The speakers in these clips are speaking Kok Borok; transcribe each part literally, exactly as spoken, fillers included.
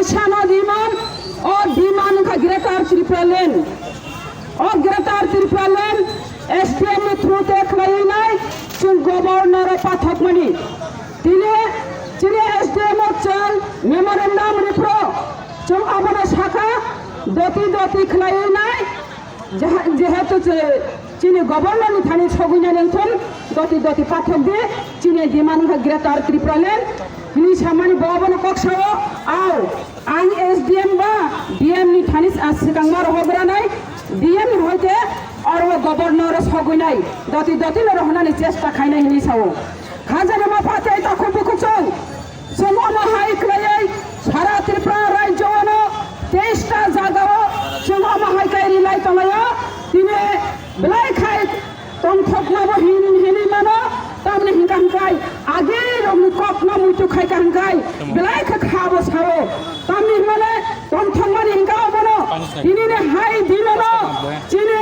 Sana demand, o demand wngkha Greater Tripura Land. O Greater Tripura Land S D M ni through te khlaiwi nai, chwng governor o pathokmani. Tini chini S D M o chwng memorandum rwphro, chwng abono sakha, doti doti khlaiwi nai, jeha-, jehetu chini governor ni thani sogwinani wngthun, doti doti pathok di, chini demand wngkha Greater Tripura Land. Hini samani bo abono kok sao, au, ang S D M ba D M ni thani a swkangma rohogranai, D M ni hoite oro governor sogwinai, doti doti no rohonani chesta khainai hini sao. Khajani ma pha tei takhuk bukhuk chwng. Chwng omo hai khlaiwi sara Tripura rajyo ano teis ta jagao chwng omo hai khe rilai tonglaio. Tini belai khai tongthokma bo hin-, hinwi mano, tamni hwnkha hwnkhe agi rokni kokno muitu khai kha hwnkhe belai khe kha bo sao. Tamni hwnmale tongthokmani hwnkha obono tinini hai dinono chini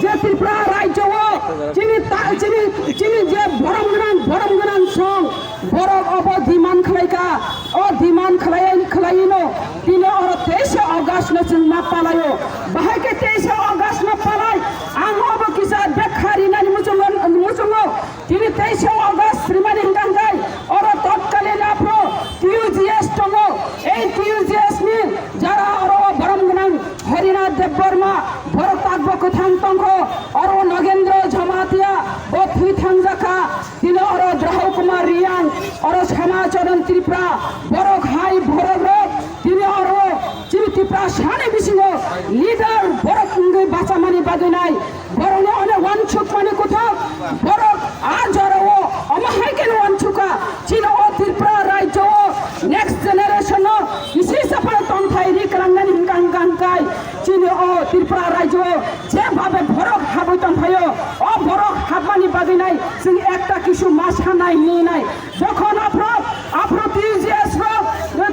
je Tripura rajyo o chini ta-, chini, chini je borom gwnang, borom gwnang song, borok obo demand khlaikha, o demand khlai, khlaino, tini oro teisa August no chwng ma palaio, bahai khe teisa August no palai, ang obo kisa bekha rinani muchungo, muchungo, tini teisa August rimani hwnkha hwnkhe oro totkalin aphro T U G S tongo, ei T U G S ni jara oro borom gwnang Harinath Debbarma, borok takbo kwthang tongkho, oro Nagendra Jamatia, bo thwi thangjakha, tini oro Drahau Kumar Riang, oro Samacharan Tripura, borok hai borok rok, tini oro chini Tiprasani bisingo leader borok wngwi bachamani bagwi nai, borokno onek wansukmani kwthok, borok a jorao omo hai kheno wansukha, chini o Tripura rajyo o next generation no kisi saphano tongthai ri kwlangnani hwnkha hwnkha hwnkhe chini o Tripura rajyo o je bhabe borok habwi tongphaio, o borok habmani bagwi nai chwng ekta kisu ma sanai hinwi nai. Jokhon aphro, aphro T U G S rok,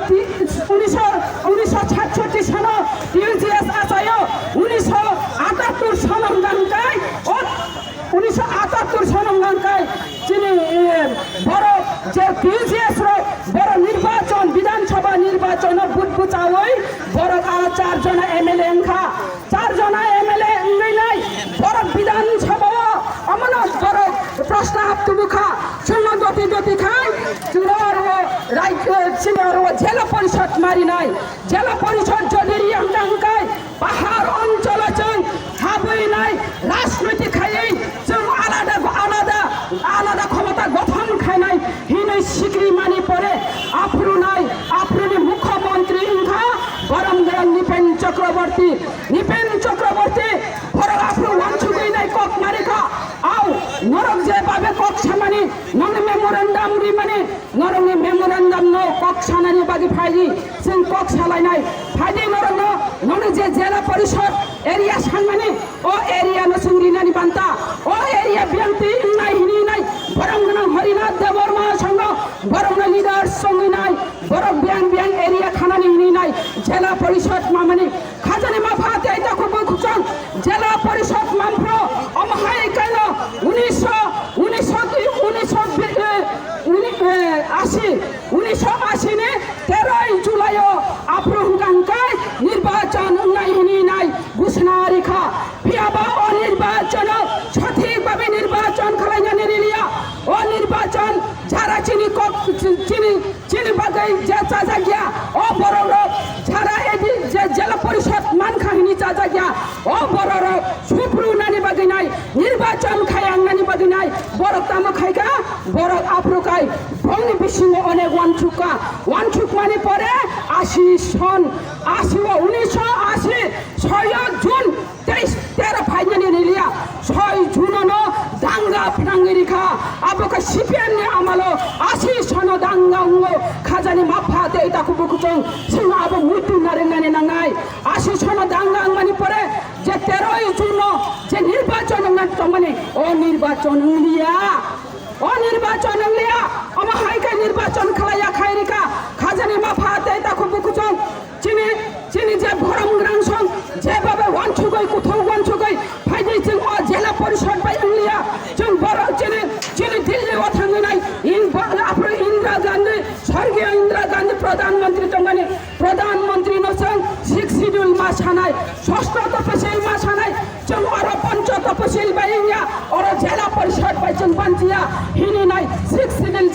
ti-, unisho, unisho satshoti sano T U G S achaio, unisho atattur sano hwnkha hwnkhe, o unisho atattur sano hwnkha hwnkhe, chini, eh, borok je T U G S rok, borok nirbachon, Bidhan Sabha nirbachon o vote bwchawi, borok a char jona M L A wngkha. Char jona M L A wngwi nai borok Bidhan Sabha o omono borok proshno hap tubu kha, chwngno doti doti khai chwngno oro rai-, chini oro Jela Porishad marinai. Jela Porishad jodi riya hwnkha hwnkhe pahar oncholo chwng habwi nai rajniti khaiwi chwng alada alada alada khomota gothon khainai hinwi sikri mani pore aphuru nai aphuruni mukhyamantri wngkha borom gwnang Nipen Chakraborty. Nipen Chakraborty, borok aphuru wansugwi nai kok mari kha. Au, norok je babe kok samani, nongni memorandum rimani, norokni memorandum no kok sanani bagwi phaidi, chwng kok salainai. Phaidi norokno, nongni je Jela Porishad area sanmani, o area no chwng rinani banta, o area biyangtwi wngnai hinwi nai, borom gwnang Harinath Debbarma songno, borokno leaders songwi nai, borok biyang biyang area khanani hinwi nai, Jela Porishad mamani, Khajani mapha tei takhuk bukhuk chwng Jela Porishad manphro omo hai kaino unisho, unisho, unisho, eh, uni-, eh, ashi, unisho ashi ni teroi July o aphuru hwnkha hwnkhe nirbachon wngnai hinwi nai ghosna rikha. Phiyaba o nirbachon o sothik babe nirbachon khlainani riliya. O nirbachon jara chini kok, chini Chini bagwi je chajakya, o borok rok jara edi je Jela Porishad mankha hini chajakya, o borok rok supru nani bagwi nai, nirbachon khayang nani bagwi nai, borok tamo khaika, borok aphuru kai, bongni bisingo onek wansukka, wansukmani pore ashi son, ashi o unisho ashi, soyo June, Teis tero phainani riliya, soi June no danga phnangwi rikha. Abo khe C P M ni amalo ashi sono danga wngo. Khajani mapha tei takhuk bukhuk chwng chwng abo muitu narwknani nangnai. Ashi sono danga wngmani pore je teroi June no je nirbachon wngna tongmani, o nirbachon wngliya. O nirbachon wngliya. Omo hai khe nirbachon khlaiya khai rikha. Khajani mapha tei takhuk bukhuk chwng Chini, chini je borom gwnang song, je babe wansugwi, kuthuk wansugwi, phaidi chwng o Jela Porishad bai wngliya, chwng borok chini, chini Delhi o thangwi nai, in, bo-, aphuru Indira Gandhi, Sorgiyo Indira Gandhi Pradhan Mantri tongmani, Pradhan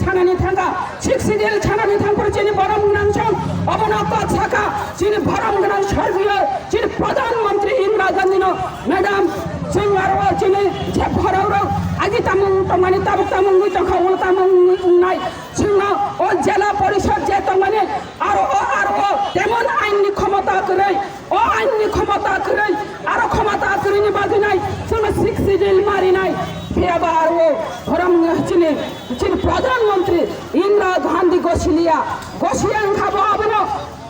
Thanani thangkha, Sixth Schedule thanani thangphuru chini borom gwnang chwng obono kok sakha, chini borom gwnang sorgiyo, chini Pradhan Mantri Indira Gandhi no, madam, chwng aro chini je borok rok agi tamung tongmani tabuk tamung wngwi tongkha, ulo tamung wngwi wngnai, chwngno o jela porishod je tongmani aro o, aro o temon ain ni khomota kwrwi, o ain ni khomota kwrwi, aro khomota kwrwi ni bagwi nai, chwngno Sixth Schedule marinai, phiyaba aro o borom chini, chini Pradhan Mantri Indira Gandhi gosiliya, gosiya wngkha bo abono,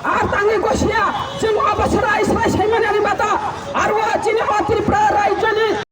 ar tangwi gosiya,